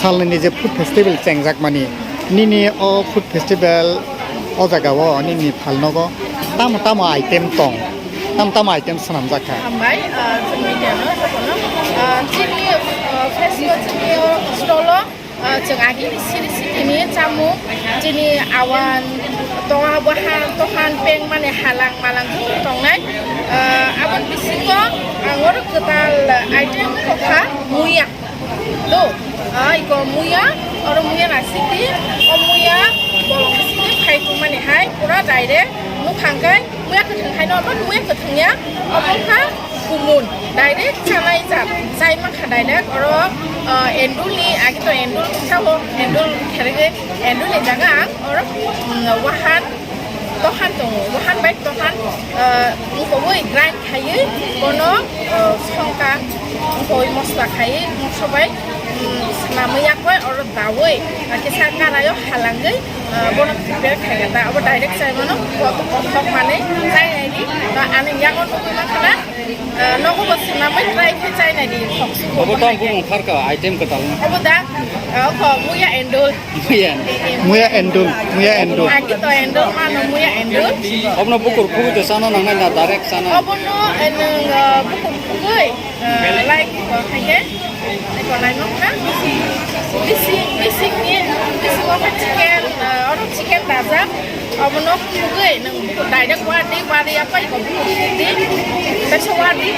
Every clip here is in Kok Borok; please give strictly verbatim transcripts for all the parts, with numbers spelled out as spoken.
Salni je food festival chengjakmani, nini o food festival o jagao nini phalnogo tamo tamo item tong, tamo tamo item swnamjak kha? Hambai, ah, chwng media no, jotono. Ah, chini, ah, festival chini o stall o, ah, chwng agini siri sitini chamung, chini awan, toha, bahan, tohan, peng mani halang malang joto tongnai. Ah, aboni bisingo ang oro kwtal item kokha muya. Do, ah, iko muya, oro muya na siti, o muya bolong siti phai tongmani hai, pura direct nukhang kai, muya kwthwng hai no, but muya kwthwng ya, obo kha kumun, direct chanai jat, chai mankha direct, oro, ah, endul ni, agi to endul sao, endul kherege, endul ni jaga ang, oro, mm, wahan, tohan tongo, wahan bai tohan, ah, wngkogwi grind khaiwi bono, ah, songkha, wngkogwi mosla khaiwi mokso bai, mm, swnamwi yakwi oro dawi, ah, kisa karaio halangwi, ah, bono prepare khaikha da. Abo direct chai mano, kothok manwi chai naidi, ba ani yago nugwi mankha na, ah, nogo bo swnamwi try khe chai naidi, khoksu bo Obo tong hai khe. Bumung kharka item kwtal. Obo da, ah, kho muya endul. Muya. Muya endul, muya endul. Agi to endul, mano muya endul. Obono bukur khugwi to chana nangnai na direct chana? Obono, eh, nwng, eh, bukur khugwi, eh, like, eh, haike, eko naimok kha. Bisi, bisi ni, bisi o kha chicken, eh, oro chicken dajak. Obono khugwi nwng bukur direct wadi, wadi apa iko bukur khugwi. Teisa wadi,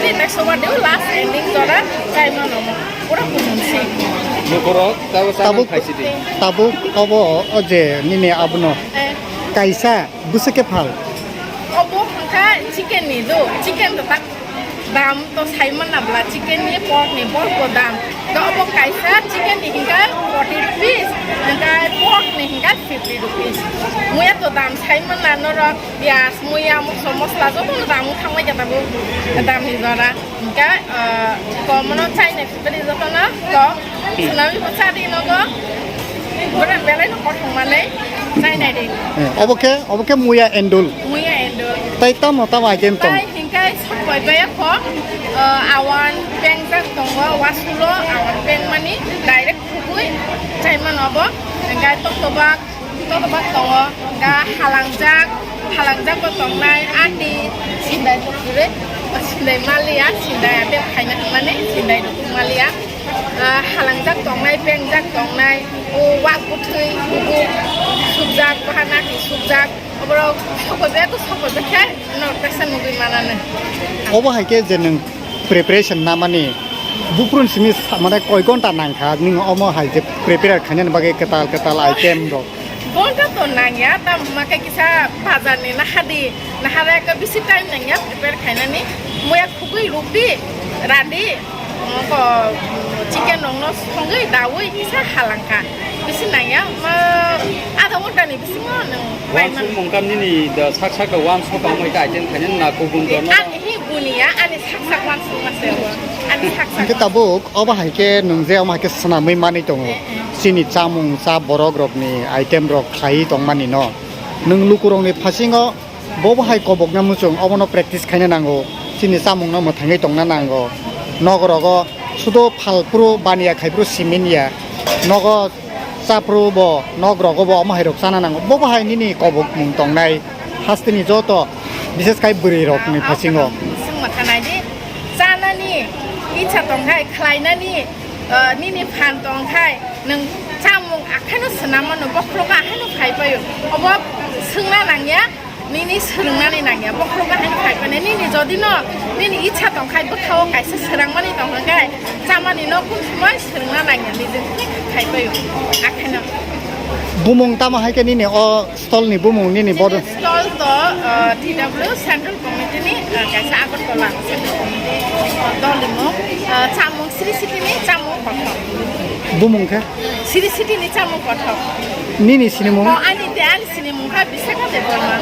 teisa wadi o last ending jora chai mano. Pura kumun si. Bukurok tabo chana Tabuk, khaisi di. Tabuk obo o je nini abono Eh. Kaisa bwswk khe phal? Obo hwnkha chicken ni do, chicken to tak dam to sai manna bla, chicken ni, pork ni, pork bo dam. To obo kaisa chicken ni hwnkha forty rupees, hwnkha pork ni hwnkha fifty rupees. Muya to dam sai manna norok, piyaj, muya, mosla, mosla joto no dam wng thangbai khe tabuk dam ni jora. Hwnkha, ah, komono chainai sibari jotono kok. Swnamwi bo cha di nogo. Bwrang belai no kothok manwi chainai di. Eh, obo khe, obo khe muya endul. Muya endul. Tai tamo tamo item tong? Tai hingkai sokbai baya kho, ah, awan pengjak tongo, wasulo awan pengmani direct khugwi chaimano obo. Hingkai tokto bak. Totobak tongo, ga halangjak, halangjak bo tongnai, ati sindai bo kwrwi, sindai maliya, sindai ate phaina hwnmani, sindai rukuk maliya. Ah, halangjak tongnai, pengjak tongnai, o wak bwthwi, bubuk, subjak, bahana ki subjak, oborok sokoi be, to sokoi be khe, no kaisa nugwi mananw. Obo hai khe je nwng preparation namani, buprun simi sa-, mane koi ghonta nangkha, nwng omo hai je prepare khainani bagwi kwtal kwtal item rok? Ghonta to nangya, tamo hwnba khe kisa bazar ni nahadi, nahara ekka bisi time nangya prepare khainani. Muya khugwi rukdi, radi, ko chicken rokno songwi dawi kisa halangkha. Bisi nangya, ma adha ghonta ni bisingo nwng paimano. Wansuk mungkam nini da sak sak da wansuk tongmai ka item khainani na kubun rokno. Ani hi buniya, ani sak sak wansuk ma se bo. Ani sak sak. Hingke tabuk obo hai khe nwng je omo hai khe swnamwi manwi tongo. Eh, eh. Chini chamung cha borok rokni item rok khlaiwi tongmani no. Nwng lukurokni phasingo bobo hai kobokna muchung obono practice khaina nango. Chini chamungno mwthangwi tongna nango. Nokrogo sudo phalphuru baniya khaiphuru simin ya. Nogo Chaphuru bo, nok rogo bo, omo hai rok chana nango. Bo bo hai nini kobok mung tongnai. Hasteni joto, bises kai bwrwi rok ni phasingo. Sung ma khanai di, chanani, icha tongkhai, khlainani, ah, nini phan tongkhai, nwng chamung akhaino swnam mano, bokhorogo akhaino khai paio. Obo swngna nangya. Nini swrwngnani nangya, bokhorok bahai phai phai nini jodi no, nini icha tongkhai bwkhao kaisa swrangmani tongkha khe, chamani no kun sumai swrwngna nangya, nijin khai phai o, akheno. Bumung tamo hai khe nini o stall ni bumung nini bodo? Nini stall to, uh, T W Central Committee ni, uh, kaisa Agartala Central Committee, uh, dol ni mung, uh, chamung Sri City ni chamung kothok. Bumung khe? Sri City ni chamung kothok. Nini sinimung? Oh, ani te ani Sinimung kha Bisakha Debbarma.